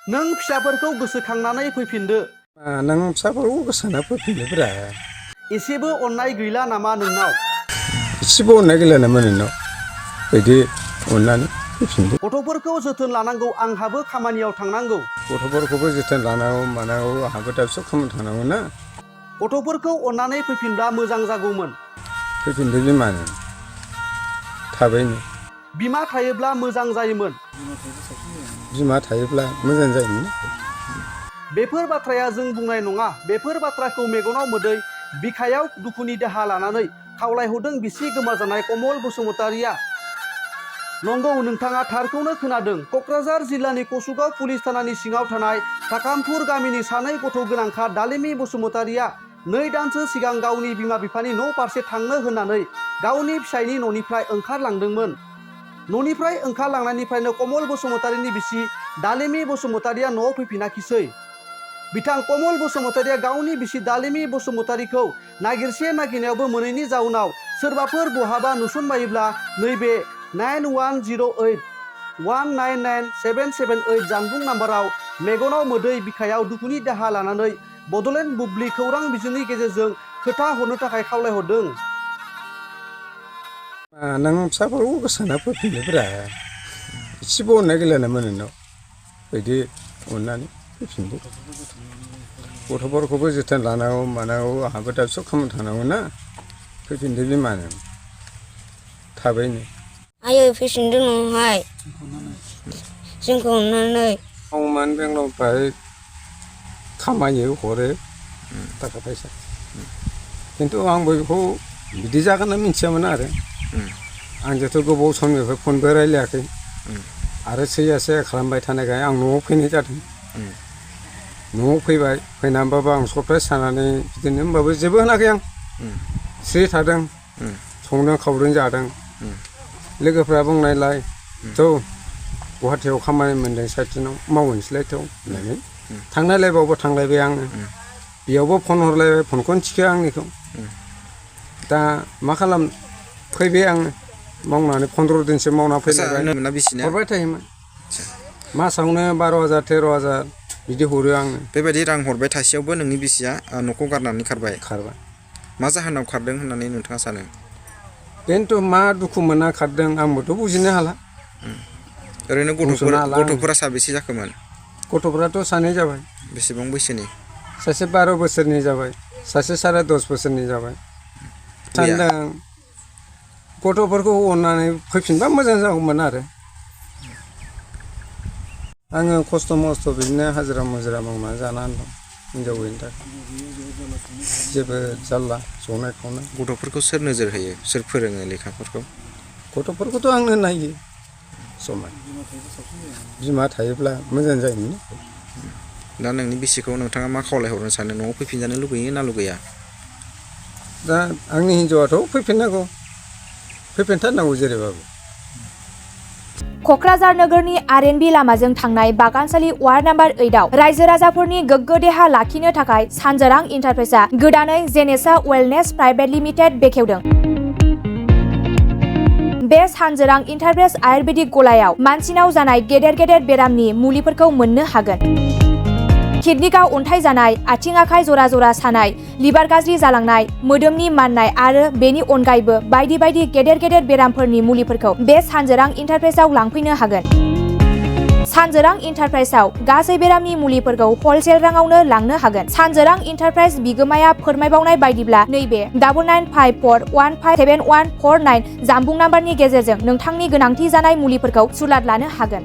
नों फिसाफोरखौ गोसोखांनानै फैफिनदो। नों फिसाफोरखौ गोसोखांना फैफिनदोब्रा। एसेबो अननाय गैला नामा नोंनाव? एसेबो अननाय गैला नामा नोंनाव? बिदि अननानै फैफिनदो। गथ'फोरखौ जोथोन लानांगौ, आंहाबो खामानियाव थांनांगौ। गथ'फोरखौबो जोथोन लानांगौ मानांगौ, आंहाबो दाबसे खामानि थांनांगौ ना। गथ'फोरखौ अननानै फैफिनब्ला मोजां जागौमोन। फैफिनदो बिमानो थाबैनो। बिमा थायोब्ला मोजां जायोमोन। बिमा थायोब्ला मोजां जायोमोन। बेफोर बाथ्राया जों बुंनाय नङा। बेफोर बाथ्राखौ मेगनाव मोदै, बिखायाव दुखुनि दाहा लानानै खावलायहरदों बिसि गोमाजानाय कमल बसुमतारिया। नंगौ, नोंथाङा थारखौनो खोनादों। क'क्राझार जिल्लानि कसुगाव पुलिस थानानि सिङाव थानाय थाकामपुर गामिनि सानै गथ' गोनांखा दालिमि बसुमतारिया 2 दानसो सिगां गावनि बिमा बिफानि न' फारसे थांनो होननानै गावनि फिसायनि न'निफ्राय ओंखारलांदोंमोन। न'निफ्राय ओंखारलांनायनिफ्रायनो कमल बसुमतारिनि बिसि दालिमि बसुमतारिया न'आव फैफिनाखिसै। बिथां कमल बसुमतारिया गावनि बिसि दालिमि बसुमतारिखौ नागिरसे नागिरनायावबो मोनैनि जाउनाव सोरबाफोर बहाबा नुसनबायोब्ला नैबे 9108199778 जानबुं नाम्बाराव मेगनाव मोदै, बिखायाव दुखुनि दाहा लानानै बड'लेण्ड बुब्लि खौरां बिजोंनि गेजेरजों खोथा हरनो थाखाय खावलायहरदों। नों फिसाफोरखौ गोसोखांना फैफिनदोब्रा। एसेबो अननाय गैला नामा नोंनाव? बिदि अननानै फैफिनदो। गथ'फोरखौबो जोथोन लानांगौ मानांगौ, आंहाबो दाबसे खामानि थांनांगौ ना। फैफिनदो बिमानो थाबैनो। आयै फैफिनदो न'आवहाय जोंखौ अननानै। मावमान बेंगालरनिफ्राय खामायो हरो थाखा फैसा, खिन्थु आंबो बेखौ बिदि जागोन होनना मिथियामोन आरो। आंजोंथ' गोबाव समनिफ्राय फनबो रायलायाखै आरो सैया सैया खालामबाय थानायखाय आं न'आव फैनाय जादों। न'आव फैबाय, फैनानैबाबो आं सप्तासे थानानै बिदिनो होनबाबो जेबो होनाखै आं। स्रि थादों, संदों खावदों जादों। लोगोफ्रा बुंनायलाय थ' गुवाहाटियाव खामानि मोनदों साइथिनाव मावहैनोसैलायथ' होननानै थांनायलायबावबो थांलायबाय आङो। बेयावबो फन हरलायबाय, फनखौनो थिखोआ आंनिखौ। दा मा खालाम फैबाय आङो मावनानै 15 दिनसो मावना फैलायबाय। हरबाय थायोमोन मासावनो 12,000 13,000 बिदि हरो आङो। बेबायदि रां हरबाय थासेयावबो नोंनि बिसिया न'खौ गारनानै खारबाय। मा जाहोनाव खारदों होननानै नोंथाङा सानो? बेनोथ' मा दुखु मोनना खारदों आंबोथ' बुजिनो हाला। ओरैनो गथ'फोरा साबेसे जाखोमोन? गथ'फ्राथ' सानै जाबाय। बेसेबां बैसोनि? सासे 12 बोसोरनि जाबाय, सासे 10.5 बोसोरनि जाबाय। सानदों गथ'फोरखौ अननानै फैफिनबा मोजां जागौमोन आरो। आङो खस्थ' मस्थ' बिदिनो हाजिरा मुजिरा मावनानै जानानै दं हिनजाव गैयिनि थाखाय। जेबो जारला संनाय खावनाय। गथ'फोरखौ सोर नोजोर होयो, सोर फोरोङो लेखाफोरखौ? गथ'फोरखौथ' आंनो नायो समान। बिमा थायोब्ला मोजां जायोमोन। दा नोंनि बिसिखौ नोंथाङा मा खावलायहरनो सानो? न'आव फैफिनजानो लुगैयो ना लुगैया? दा आंनि हिन्जावाथ' फैफिननांगौ, फैफिनथारनांगौ जेरैबाबो। क'क्राझार नोगोरनि आर.एन.बि लामाजों थांनाय बागानसालि वार्ड नाम्बार 8आव रायजो राजाफोरनि गोग्गो देहा लाखिनो थाखाय सानजोरां इन्टारप्राइजआ गोदानै जेनेसा वेलनेस प्राइभेट लिमिटेड बेखेवदों। बे सानजोरां इन्टारप्राइज आयुर्वेदिक गलायाव मानसिनाव जानाय गेदेर गेदेर बेरामनि मुलिफोरखौ मोननो हागोन। किडनिकआव अन्थाइ जानाय, आथिं आखाइ जरा जरा सानाय, लिभार गाज्रि जालांनाय, मोदोमनि माननाय आरो बेनि अनगायैबो बायदि बायदि गेदेर गेदेर बेरामफोरनि मुलिफोरखौ बे सानजोरां इन्टारप्राइजआव लांफैनो हागोन। सानजोरां इन्टारप्राइजआव गासै बेरामनि मुलिफोरखौ हलसेल राङावनो लांनो हागोन। सानजोरां इन्टारप्राइज बिगोमाया फोरमायबावनाय बायदिब्ला नैबे 9954157149 जानबुं नाम्बारनि गेजेरजों नोंथांनि गोनांथि जानाय मुलिफोरखौ सुलाद लानो हागोन।